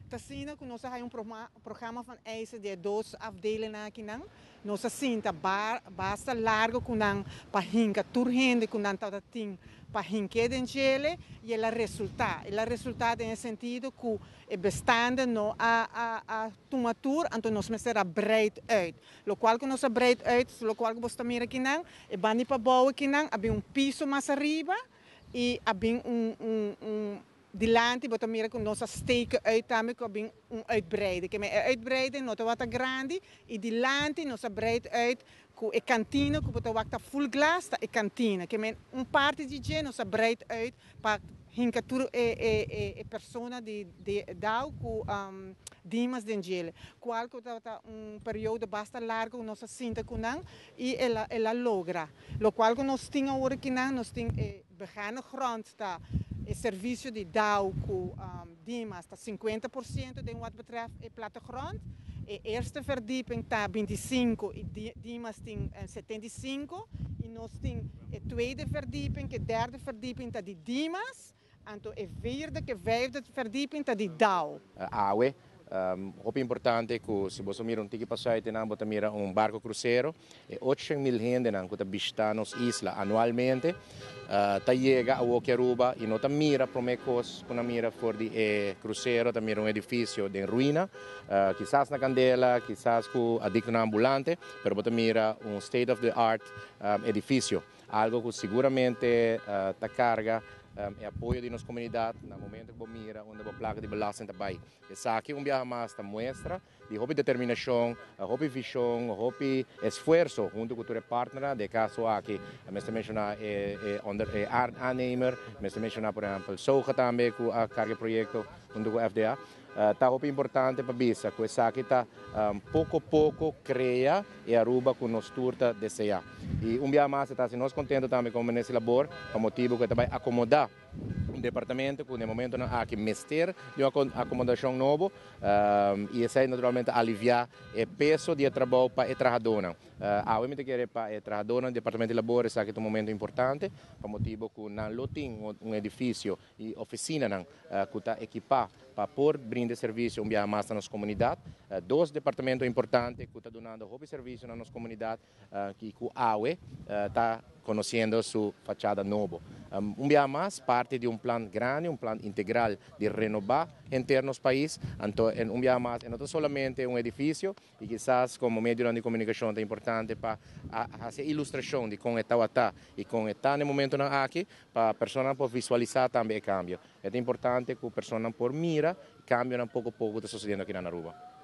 Ta asina ku nos a haya un programma van eisen di e dos afdelingnan akinan. Nos a sinta basta largo ku nan pa hinka tur hende ku nan tabata tin pa hink'é den djele i el a resultá. El a resultá den e sentido ku e bestanden no a tuma tur, anto nos mester a breid uit. Lokual ku nos a breid uit, lokual ku boso ta mira akinan, e banda di pabou akinan a bin un piso mas ariba i a bin un dilanti bo ta mira ku nos a steken uit tambe ku a bin un uitbreiding. Ke men e uitbreiding no tabata grandi i dilanti nos a breid uit ku e kantina ku bo ta wak ta full glas ta e kantina. Ke men un parti di dje nos a breid uit pa hinka tur e persona di dao ku Dimas den djele. Kual ku tabata un periodo basta largo ku nos a sinta ku nan i el a logra. Lokual ku nos tin awor akinan nos tin e Begane grond ta e servicio di dao cu Dimas ta 50% den wat betreft e plattegrond. E eerste verdieping ta 25 y Dimas tin 75 y nos tin e tweede verdieping, e derde verdieping ta di Dimas, anto e vierde cu e vijfde verdieping ta di dao. Awe, hopi importante ku si bo mira un tiki pasá nan bo ta mira un barko krusero e 800.000 hendenan ku ta bishitá nos isla anualmente ta yega awoki Aruba i no ta mira promé kos ku nan mira for di e krusero, ta mira un edifisio den ruina, kisas na kandela, kisas ku adiktonan ambulante, pero bo ta mira un state of the art edifisio, algu ku siguramente ta karga e apoyo di nos komunidat na momento ku bo mira unda bo plaka di belasting ta bai. Esaki un biaha mas ta muestra di hopi determinashon, hopi vishon, hopi esfuerso huntu ku tur e partnernan. Den e kaso aki mester menshoná e aannemer, mester menshoná por ehèmpel SOGA tambe ku a karga e proyekto huntu ku FDA. Ta hopi importante pa bisa ku esaki ta poko poko krea e Aruba ku nos tur ta deseá. I un biaha mas e ta hasi nos kontento tambe komo Minister di Labor pa motibu ku e ta bai akomodá un departamento ku den momentonan aki mester di un akomodashon nobo i esei naturalmente aliviá e peso di e trabou pa e trahadónan. Awe mi ta kere pa e trahadónan di Departamento di Labor esaki ta un momento importante pa motibu ku nan lo tin un edifisio i ofisinanan ku ta ekipá pa por brinda e servisio un biaha mas na nos komunidat. Dos departamento importante ku ta dunando hopi servisio na nos komunidat i ku awe ta konosiendo su fachada nobo. Un biaha mas parti di un plan grandi, un plan integral di renobá henter nos pais. Anto un biaha mas e no ta solamente un edifisio i kisas komo medionan di komunikashon ta importante pa hasi e ilustrashon di kon e tawata i kon e ta na e momentonan aki pa personanan por visualisá tambe e kambio. E ta importante ku personanan por mira e kambionan poko poko ku ta sosediendo aki na Aruba.